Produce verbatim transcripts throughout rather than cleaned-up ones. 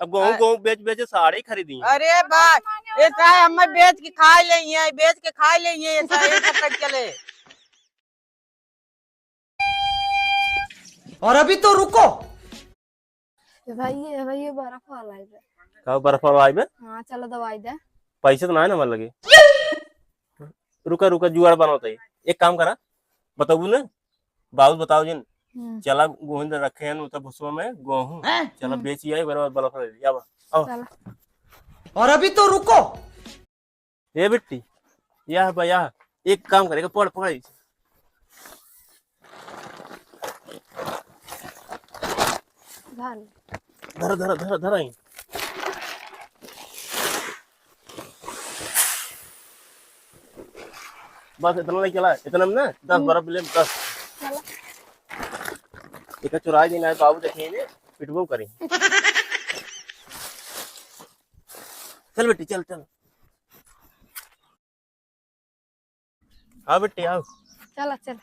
अब गेहूं, आ- गेहूं बेच बेच साड़ी खरीदी। अरे भाई, ये साहब हमें बेच के खाए ले, ये बेच के खाए ले, ये साहब ये कब तक चले? और अभी तो रुको। ए भाई, ए भाई, ये बर्फ वाला है बे। का बर्फ वाला है बे? हाँ, चलो दवाई दे। पैसे तो ना है ना हमारे लगे। रुका, रुका, जुगाड़ बनाओ तई। एक काम करा, बताऊ ना, बाबू बताओ जिन। हम्म। चला गोविंद रखे हैं उतर भुसवा में गेहूं। हैं? चला हम्म। बेच आए, ओकरे बाद बर्फ ले लिया, आओ। चला। और अभी तो रुको। ए बिट्टी, यह बा, यह। एक काम करेगा, पकड़, पकड़। धर। धर, धर, धर, धर आई। बस इतना नहीं चला, इतना में ना दस हम्म। बर्फ ले, दस। चला। एक चुराई देना है, बाबू देखे ने, पिटबो करी। चल बेटी, चल, चल। हाँ बेटी, आओ। चला, चला।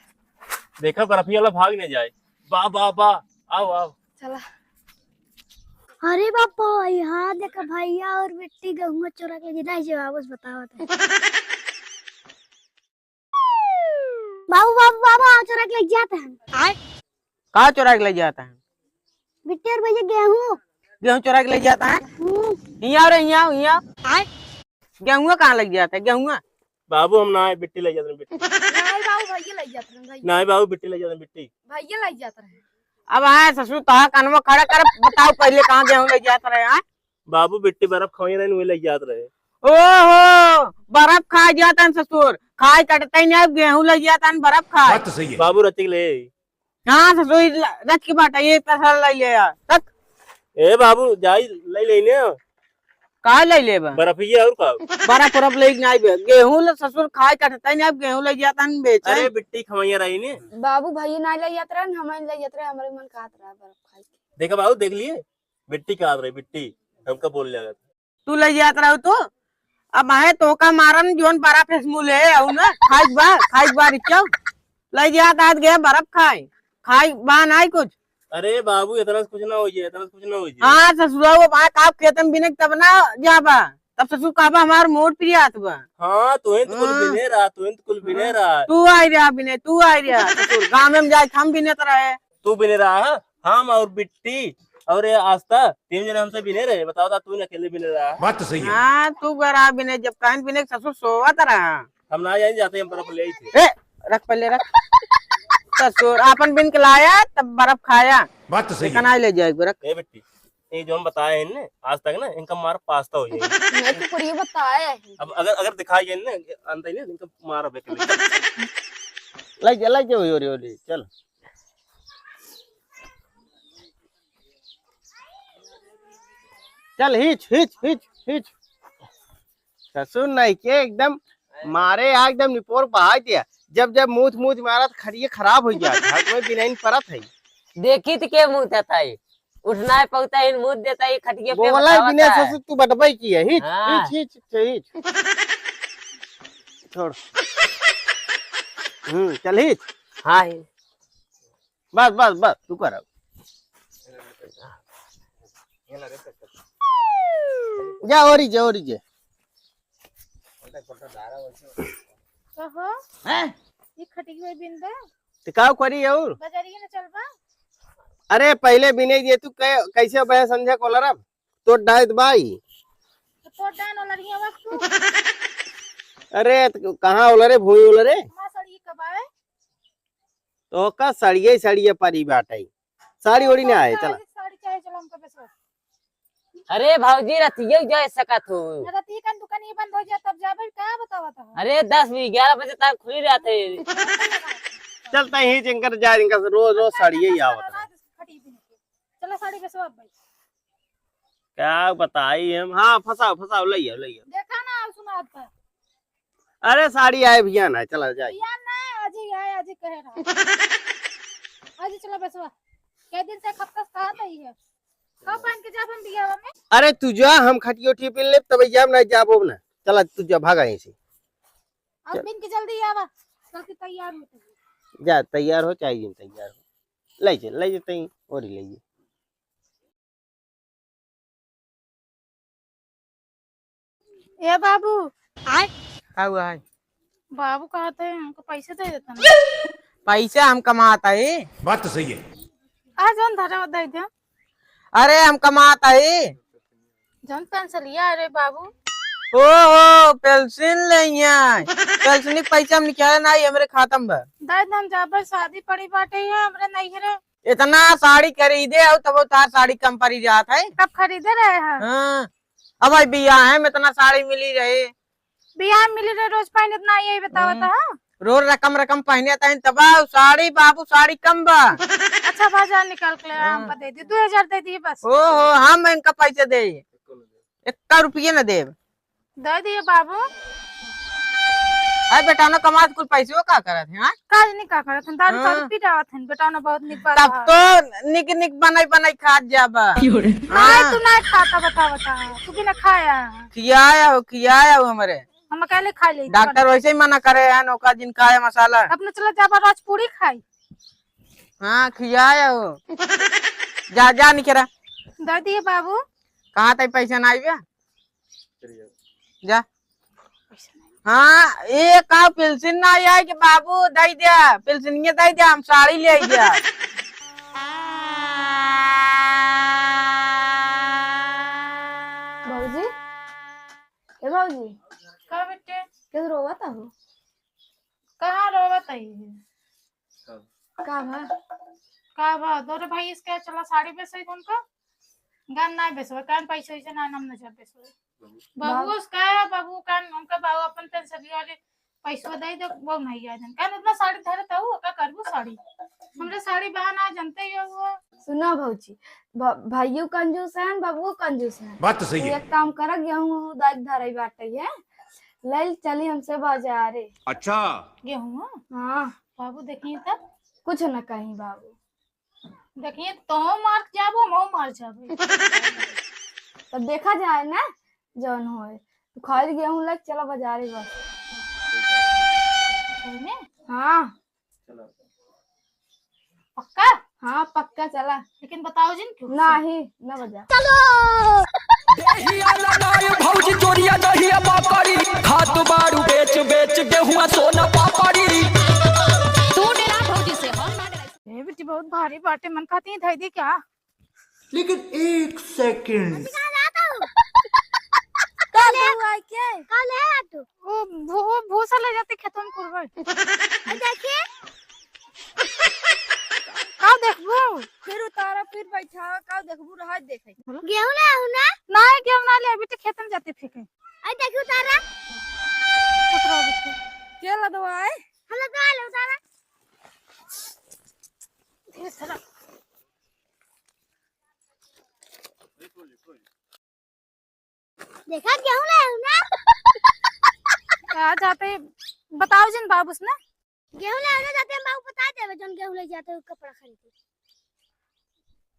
देखा, बर्फी वाला भाग नहीं जाए। बा, बा, बा, आओ, आओ। चला। अरे बापा, यहाँ देखा, भैया और बिट्टी गेहूं चुरा के गिरा है, वापस बताओ तो। बाबू, बाबू, बाबू, आओ, चुरा के ले जाते हैं। आय? का चुरा के ले जाता है? बिट्टी और भैया गेहूं। गेहूं चुरा के ले जाता है? हम्म। हियाँ रे, हियाँ, हियाँ। आय? गेहुआ कहाँ लग जाता है, गेहुआ? बाबू, हम ना आए, बिट्टी ले जाते हैं, बिट्टी। नहीं बाबू, भैया ले जाते हैं, भैया। नहीं बाबू, बिट्टी ले जाते हैं, बिट्टी। भैया ले जाते हैं। अब आए ससुर, तहा कनवा खड़ा कर, बताओ पहले कहाँ गेहूं ले जाते रहे, हाँ? बाबू, बिट्टी बर्फ खाई रहे, वही ले जाते रहे। ओहो, बर्फ खाए जाता है ससुर, खाए कटते ही नहीं, अब गेहूं ले जाता है बर्फ खाए। बात तो सही है। बाबू, रच के ले। हाँ ससुर, रच के बाटा, ये तसला ले यार, रख। ए बाबू, जाई, ले लेने। का ले लेबा? बर्फिया और का? बर्फ उर्फ ले के नाई बे। गेहूं ले ससुर खाए कटता ही नहीं, अब गेहूं ले जाता नहीं बेचे। अरे बिट्टी खवैया रही ने। बाबू भैया ना ले जात रहे, हम ले जात रहे, हमारे मन कहत रहा बर्फ खाए के। देखा बाबू, देख लिए, बिट्टी कहत रही, बिट्टी हमका बोल जाएगा। तू ले जात रहो तू, अब है तो का मारन जोन बर्फ फेस मुँह ले आऊ ना, खाइक बा, खाइक बा रिचो। ले जात आज गए बर्फ खाए, खाइक बा नाई कुछ। अरे बाबू, इतना से कुछ ना होइए, इतना से कुछ ना होइए। हाँ ससुरा, वो बा का खेत में बिने तब ना जाबा, तब ससुर कहबा हमार मोट प्रियात बा। हाँ, तू ही तो कुल हाँ। बिने रहा, तू ही तो कुल बिने हाँ। रहा। तू आई रहा बिने, तू आई रहा ससुर, गाँव में जाए हम बिने तो रहे। तू बिने रहा, हम और बिट्टी और ये आस्था, तीन जने हमसे बिने रहे। बताओ ता, तू ही अकेले बिने रहा। बात तो सही है। हाँ, तू गरा बिने, जब कहन बिने ससुर सोवत रहा। हम ना जाए, जाते हम बर्फ ले आई थे। ए, रख पहले रख। ससुर आपन बिन के लाया, तब बर्फ खाया। बात तो सही है। कनाई ले जाए, रख। ए बिट्टी, ये जो हम बताए हैं ना, आज तक ना इनका मार पास्ता हो जाए। मैं तो पूरी बताया है। अब अगर, अगर दिखाई जाए ना, अंदर ही ना, इनका मार बेटे। ले जा, ले जा, ओरी, ओरी, चल। चल, हिच, हिच, हिच, हिच। ससुर नहीं के एकदम मारे आ, एकदम निपोर बहा दिया। जब, जब मूत, मूत मारा तो खटिया खराब हो गया। घर में बिनैन परत है। देखी तो के मूत था ये? उठना है पौता इन मूत देता है, खटिया पे बोला है बिना ससुर तू बटबाई की है। हिच, हाँ। हिच, हिच, हिच। छोड़। हम्म, चल हिच। हाँ, हिच। बस, बस, बस, तू कर अब। जा, ओरी जे, ओरी जे। कहो? हैं? ये खटिया बिन दे। तो का करी और? बाजारिये न चलबा? अरे, पहले बिने जे तू कै-, कैसे बहे संझा को लरब? तो डायत बाई। तो तोर डायन ओलरिया बस तू। अरे, तो कहाँ ओलरे, भूमि ओलरे? माँ सड़ी कब आवे? तो का सड़िए, सड़िए परी बाटे। साड़ी ओड़ी ना आए, चला। साड़ी चाहे चलो हमको बेचवा। अरे भौजी, रतिये जाए सकत हो। ना रतिये का दुकान ये बंद हो जाए तब जाबे, का बतावत हो? अरे दस बजे, ग्यारह बजे तक खुली रहत है। चलता ही जिनकर जाए, इनका रोज, रोज साड़िए ही आवत है। चला साड़ी बेचवा अब भाई। का बताई हम? हाँ, फंसाओ, फंसाओ, ले आओ, ले आओ। देखा ना, सुना था। अरे साड़ी आए भैया ना, चला जाए। भैया ना, आज ही आए, आज ही कहे रहा। आज ही चला बसवा। कै दिन से खपकस कहा था ही है। कब पहन के जाब हम बियाह में? अरे तू जा, हम खटियो टिफिन लेब, तब जाब ना, जाब ना। चला तू जा, भागा यहीं से। अब चल। बिन के जल्दी आवा, ताकि तैयार हो तू। जा, तैयार हो, चाहे जिन तैयार हो। ले चल, ले चल, तई, और ले चल। ए बाबू। का हुआ है? बाबू कहत है, हमको पैसे दे देता ना। पैसा हम कमात है। बात तो सही है। आ जौन धरे दे दे। अरे हम कमात है। जौन पेंसिलिया, अरे बाबू। ओ हो, पेंसिल नहीं है। पेंसिल के पैसा हम निकाले ना, ये हमरे खाता में बा। दे दे, हम जाबे, शादी पड़ी बाटे है हमरे नैहरे। इतना साड़ी खरीदे हो तब तार साड़ी कम पड़ी जात है। कब खरीदे रहे हैं? हाँ। अब भाई बियाह है में इतना साड़ी मिली रहे। बियाह मिली रहे, रोज पहने इतना यही बतावत हम्म। है। रोज रकम रकम पहने तहन तब साड़ी बाबू साड़ी कम बा। अच्छा बाजार निकाल के ले हाँ। हमका दे दी, दो हजार दे दिए बस। ओ हो, हम इनका पैसे दे, एक रुपये न देब। दे दिए बाबू। अरे बेटा ना कमात कुल पैसे का करत है, हाँ? काज नहीं का करत है, दारू हाँ। तारू पी जावत है, बेटा ना बहुत निक बात तब है। तो निक निक बनाई बनाई खात जाबा। नहीं हाँ। तू नहीं खाता, बता बता, तू भी ना खाया। खियाया हो, खियाया हो हमरे। हम अकेले खा ले। डॉक्टर वैसे ही मना करे हैं, नौका जिन खाए मसाला। अपने चला जाबा राजपूरी खाई। हाँ, खियाया हो। जा, जा निकरा। दे दिए बाबू। कहाँ तक पैसा ना आइबे? जा। हाँ, ए का पेंसिल ना आई कि बाबू दे दे, पेंसिल ये दे दे, हम साड़ी ले आई जा। भौजी, ए भौजी, का बेटे? के रोवत हो? कहाँ रोवत है? का भा? का भा? तोरे भाई इसके चला साड़ी बेचे हमको। गन ना बेचबे, कान पैसे वैसे ना, हम ना जा बेचबे। बाबू। बाबू उसका है, बाबू कान, उनका बाबू अपन पेंसिल वाले पैसवा दे दे, वो नहीं आ जान। कान इतना साड़ी धरत हूँ, का करबू साड़ी? हमरे साड़ी बहाना जानते ही हो वो। सुना भौजी, भ-, भाइयों कंजूस हैं, बाबुओ कंजूस हैं। बात तो सही तू है। एक काम कर, गेहूं दाग धराई बाटे है, ले चली हमसे बाजारे। अच्छा। गेहूं? हाँ। बाबू देखिए तब। कुछ न कहीं बाबू। देखिए, तोहू मार जाबो, हमहू मार जाबे। तब देखा जाए ना, जौन होए। तू खाली गेहूं लेके चला बाजारे बस। सही में? हाँ। पक्का? हाँ, पक्का चला। लेकिन बताओ जिन क्यों? नहीं, न बजा। चलो। देहिया लगाए भौजी चोरिया दहिया पापड़ी, खात बारू बेच बेच गेहुआ सोना पापड़ी। तू डेरा भौजी से, हम ना डेराई। ए बेटी, बहुत भारी बाटे, मन कहती है धई दे क्या? लेकिन एक सेकंड। कहाँ जाता हूँ? कल है। कल है तू? वो भू-, वो भूसा ले जाते खेतों में कुरबे। और देखिए। का देखबू? फिर उतारा, फिर बैठा, का देखबू, रहा देखे। गेहूं ले आऊ ना? नहीं, गेहूं ना ले, अभी तो खेत में जाते फेंके। और देखिए उतारा। उतरो अभी तो। के लदवाए? हम लदवा ले उतारा। ये साला। देखा, गेहूं लाए हो ना? आ जाते, बताओ जिन बाबूस ना। गेहूं लाए हो ना, जाते हम बाबू बता देबे, जौन गेहूं ले जाते हो, कपड़ा खरीदे।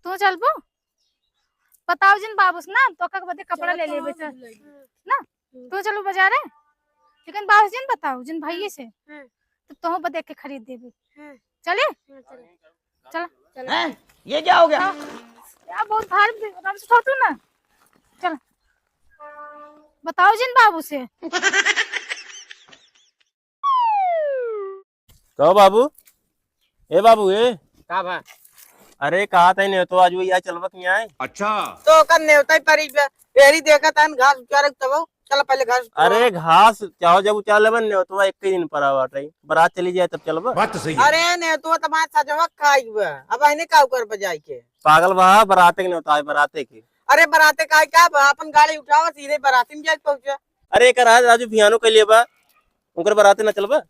तू चलबू? बताओ जिन बाबूस ना, तो का बदे कपड़ा चलो, ले लेबे, तो चल। हम ले लेबे। ना? हम्म। तू चलबू बाजारे? लेकिन बाबूस जिन बताओ, जिन भैये से। हम्म। तो तोहू बदे के खरीद देबे। हम्म। चले? हम्म, चलो। चल। चलो। हैं? ये क्या हो गया? हाँ। यार, बहुत भारी, आराम से उठो तू ना। चल। बताओ जिन बाबू से। कहो बाबू, ए बाबू, ए। का बा? अरे, कहा था नेवतो आज वो यहाँ चलबा कि यहाँ है? अच्छा। तो ओकर नेवता ही परी बे। एरी देखा था घास उचारे तब। चला पहले घास उचार। अरे घास चाहो जब उचार लेबा, नेवतवा एक ही दिन पर आवा टाइम। बारात चली जाए तब चलबा। बात तो सही है। अरे नेवतवा तो बात सजवा खाई बा। अब अहने का ऊपर बजाई के? पागल बा, बाराते के नेवता है, बाराते के। अरे बाराते का है क्या बा? अपन गाड़ी उठावा सीधे बाराती में जाके पहुंचा। अरे एक राज राजू भियानो के लिए बा, उनकर बाराते ना चलबा।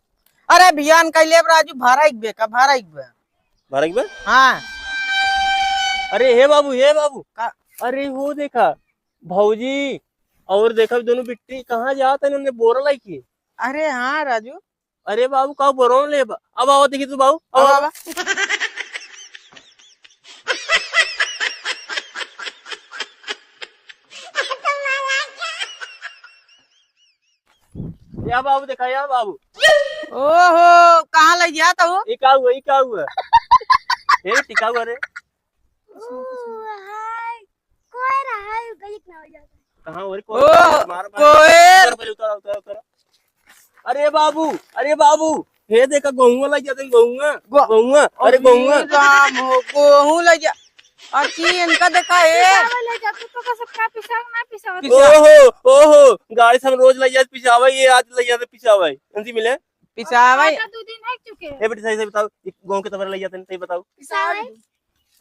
अरे भियान के लिए राजू भारा एक बे का, भारा एक बे। भारा एक बे? हाँ। अरे हे बाबू, हे बाबू। का? अरे वो देखा, भौजी, और देखा दोनों बिट्टी कहाँ जात है, उन्होंने बोरा लाई के। अरे हाँ राजू। अरे बाबू, का बोरा ले बा? अब आओ देखी तू बाबू, अब अब आओ। आवा। या बाबू देखा, या बाबू। ओहो, कहाँ लग गया था वो? ये का हुआ, ये का हुआ? ये टिका हुआ रे। ओ, हाय, कोयर है, गलित ना हो जाता। कहाँ हो रे ओ, कोयर? मार, मार। कोयर। अरे बाबू, अरे बाबू, हे देखा, गोहुआ लइ जाते, गोहुआ, गो-, गोहुआ, अरे अरे गोहुआ। राम हो, गोहूँ लइ जा। अच्छी इनका देखा हे। पिसावे लइ जा, तू तो का सबका पिसाव ना पिसावत। पिसा- ओहो, ओहो, गाड़ी से हम रोज लइ जाते पिसावे, ये आज लइ जाते पिसावे। इनसे मिले। पिसावे। आज दो दिन हो चुके। ए बेटी, सही से बताओ, ये गोहूँ के तबेला लइ जाते हैं, सही बताओ। पिसावे।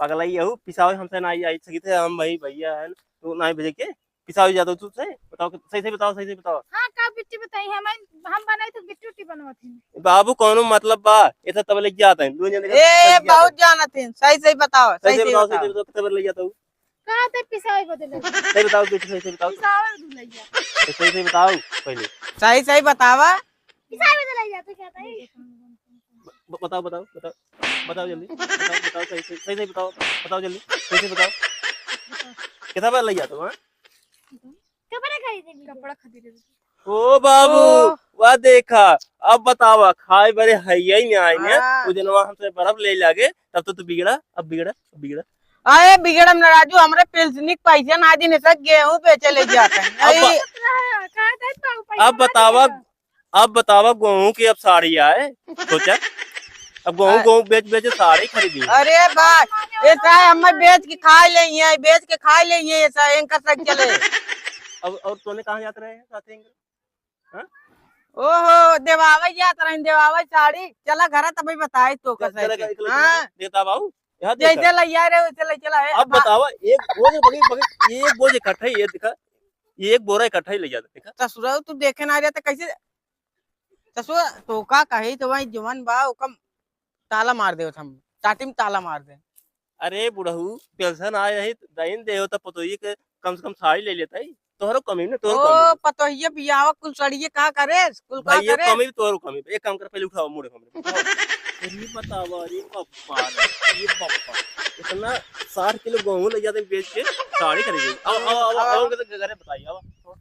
पगलाई यहू, पिसावे हमसे ना आई, आई सकी थे, हम भाई भैया है, तू ना भेजे के। पिसावे जाता तू से, बताओ, सही से बताओ, सही से बताओ। हाँ, का बिट्टी बताई, हम, हम बनाई तो बिट्टी उट्टी बनवत हैं। बाबू, कौनो मतलब बा? ऐसा तबेला लइ जाते हैं, दो जने का ए, तबेला लइ जाते हैं। बहुत जानत हैं, सही सही बताओ, सही सही से से बताओ, सही बताओ। से बताओ, तबेला लइ जाता हूँ। कहाँ ते पिसाई बदे लगे? सही बताओ, सही से बताओ। पिसावे बदे लइ जा। तो सही से बताओ पहले। सही सही बतावा। पिसाई बदे लइ जाते क्या ताई? ब-, बताओ, बताओ, बताओ। बताओ जल्दी, बताओ, बताओ, सही, सही, सही, सही बताओ, बताओ जल्दी, सही से बताओ। कितना बार लइ जाते हो, हाँ? कपड़ा खरीदे भी। कपड़ा खरीदे भी। ओ बाबू, ओ। वाह देखा, अब बतावा, खाए बरे हइया ही नहीं आए ने, हाँ। उ दिनवा हमसे बर्फ ले लागे, तब तो तू बिगड़ा, अब बिगड़ा, अब बिगड़ा। अरे बिगड़म ना राजू, हमरे पेंशनिक पैसा ना दिन से गेहूँ बेचे लइ जाते हैं। अब ब-, अरे। कहाँ दे पाऊ पैसा अब ना बतावा, देगा। अब बतावा, गोहूँ की अब साड़ी आए, सोचा, अब गोहूँ, आ- गोहूँ बेच बेच साड़ी खरीदी। अरे भाई, ऐसा है, हमें बेच के खाए ले, ये बेच के खाए ले, ये ऐसा एंकर से चले। अब और तोने कहाँ जात रहे हैं साथी एंकर? हाँ? ओहो, देवावे जात रहे, देवावे साड़ी। चला घर तभी बताई तो चल, कैसे चला, के। चला, चला, हाँ। देता बाबू, यहाँ देखा। जैसे लइया रहे, वैसे लइ चला है। अब बा- बतावा, एक बोझ बगी, बगी, एक बोझ इकट्ठा ही, ये देखा, ये एक बोरा इकट्ठा ही लइ जाता, देखा। ससुरा, तू देखे ना रहे तो कैसे ससुर, तो का कही, तो वही जवन बा, ओकम ताला मार देवत हम, टाटी में ताला मार दे। अरे बुढ़ऊ, पेंशन आए रही, दहिन देहो त पतोहिए के कम से कम साड़ी ले लेता ही। तोहरो कमी ना, तोहरो ओ, कमी। पतोहिए बियाह कुल सड़िए का करे, कुल का भैया करे? कमी, तोहरो कमी। एक काम कर, पहले उठाओ, मुड़े हमरे। अरे बतावा, अरे पप्पा, अरे पप्पा, इतना साठ किलो गोहूँ लइ जाते बेच के साड़ी खरीदे। अब, अब, अब, अब, अब, घरे बताइए, अब।